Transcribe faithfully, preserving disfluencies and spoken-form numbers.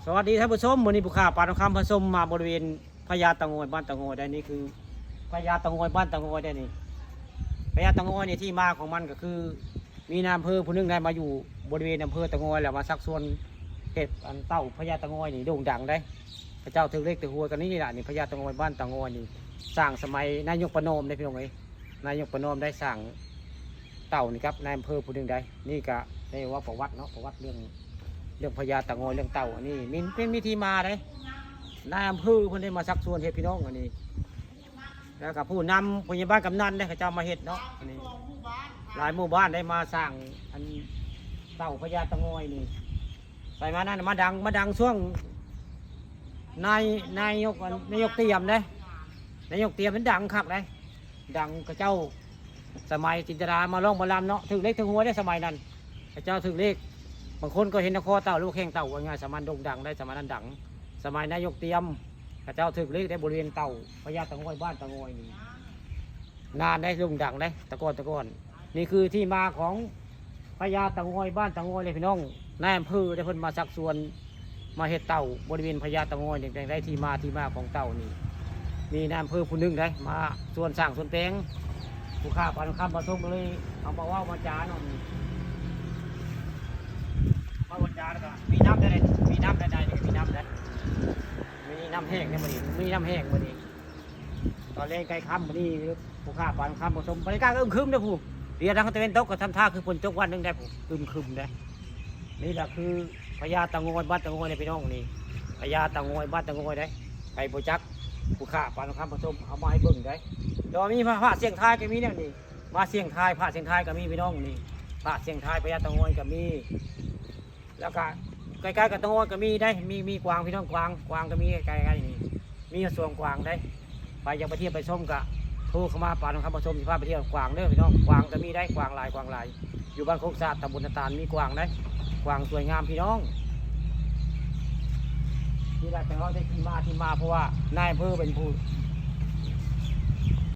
สวัสดีท่านผู้ชม มื้อนี้ผู้ข่าวปานคำผสมมาบริเวณพญาเต่างอยบ้านเต่างอยได้ นี่คือพญาเต่างอยบ้านเต่างอยได้นี่ พญาเต่างอยนี่ที่มาของมันก็คือ มีนายอำเภอผู้หนึ่งได้มาอยู่บริเวณอำเภอเต่างอย แล้วมาชักชวนเฮ็ดอันเต่าพญาเต่างอยนี่โด่งดังได้ เขาเจ้าถือเลขถือหวยกันนี่ล่ะนี่ พญาเต่างอยบ้านเต่างอยนี่ สร้างสมัยนายกประนอมได้พี่น้องเอ้ย นายกประนอมได้สร้างเต่านี่ครับ นายอำเภอผู้หนึ่งได้ นี่ก็ได้ว่าประวัติเนาะ ประวัติเรื่อง เรื่องพญาเต่างอย เรื่องเต่า อันนี้มีเป็นมีที่มาได้ นายอำเภอเพิ่นได้มาชักชวนเฮ็ดพี่น้องอันนี้ แล้วก็ผู้นำผู้ใหญ่บ้านกำนันได้เขาเจ้ามาเฮ็ดเนาะ อันนี้หลายหมู่บ้านได้มาสร้างอันเต่าพญาเต่างอยนี่ ไปมานั่นมาดังมาดังช่วง นายนายกนายกเตรียมเด้ นายกเตรียมมันดังคักเลย ดังเขาเจ้า สมัยจินตลามาร้องมาลำเนาะ ถือเลขถือหวยได้สมัยนั้น เขาเจ้าถือเลข บางคนก็เห็นนครเต่าหรือว่าแข่งเต่าว่าไง สามารถโด่งดังได้ สมัยนั้นดัง สมัยนายกเตรียม เขาเจ้าถือเลขได้บริเวณเต่าพญาเต่างอยบ้านเต่างอยนี่ นานได้โด่งดังได้ แต่ก่อนแต่ก่อน นี่คือที่มาของพญาเต่างอยบ้านเต่างอยเลยพี่น้อง นายอำเภอได้เพิ่นมาชักชวน มาเฮ็ดเต่าบริเวณพญาเต่างอยนี่ ได้ที่มาที่มาของเต่านี่ มีนายอำเภอผู้หนึ่งได้มาชวนสร้างชวนแปลง ผู้ข่าวปานคำผสมเลย เอามาเว้ามาจาเนาะนี่ มาเว้าจาแล้วก็มีน้ำได้ มีน้ำได้ ได้ มีน้ำได้ มีน้ำแห้งเนี่ยมื้อนี้ มีน้ำแห้งมื้อนี้ ตอนแลงใกล้ค่ำมื้อนี้ ผู้ข่าวปานคำผสม บรรยากาศก็อึมครึมเด้อผู้ เดี๋ยวทางตะเวนตกก็ทำท่าคือฝนตกวันหนึ่งได้ผู้ อึมครึมได้ นี่แหละคือพญาเต่างอยบ้านเต่างอยเนี่ยพี่น้องนี่ พญาเต่างอยบ้านเต่างอยได้ ไปบ่จัก ผู้ข่าวปานคำผสมเอามาให้เบิ่งได้ เดี๋ยวมีพระเสียงทายก็มีเนี่ยนี่ มาเสียงทาย พระเสียงทายก็มีพี่น้องนี่ พระเสียงทายพญาเต่างอยก็มี แล้วก็ใกล้ๆกับเต่างอยก็มีได้ มี มีกวางพี่น้อง กวาง กวางก็มีใกล้ๆนี่ มีสวนกวางได้ ไปอยากไปเที่ยวไปชมก็โทรเข้ามาปานคำผสมสิพาไปเที่ยวกวางเด้อพี่น้อง กวางก็มีได้ กวางหลาย กวางหลาย อยู่บ้านโคกสะอาดตำบลนาตาลมีกวางได้ กวางสวยงามพี่น้อง ที่ได้แต่เราได้ที่มาที่มาเพราะว่านายอำเภอเป็นผู้ น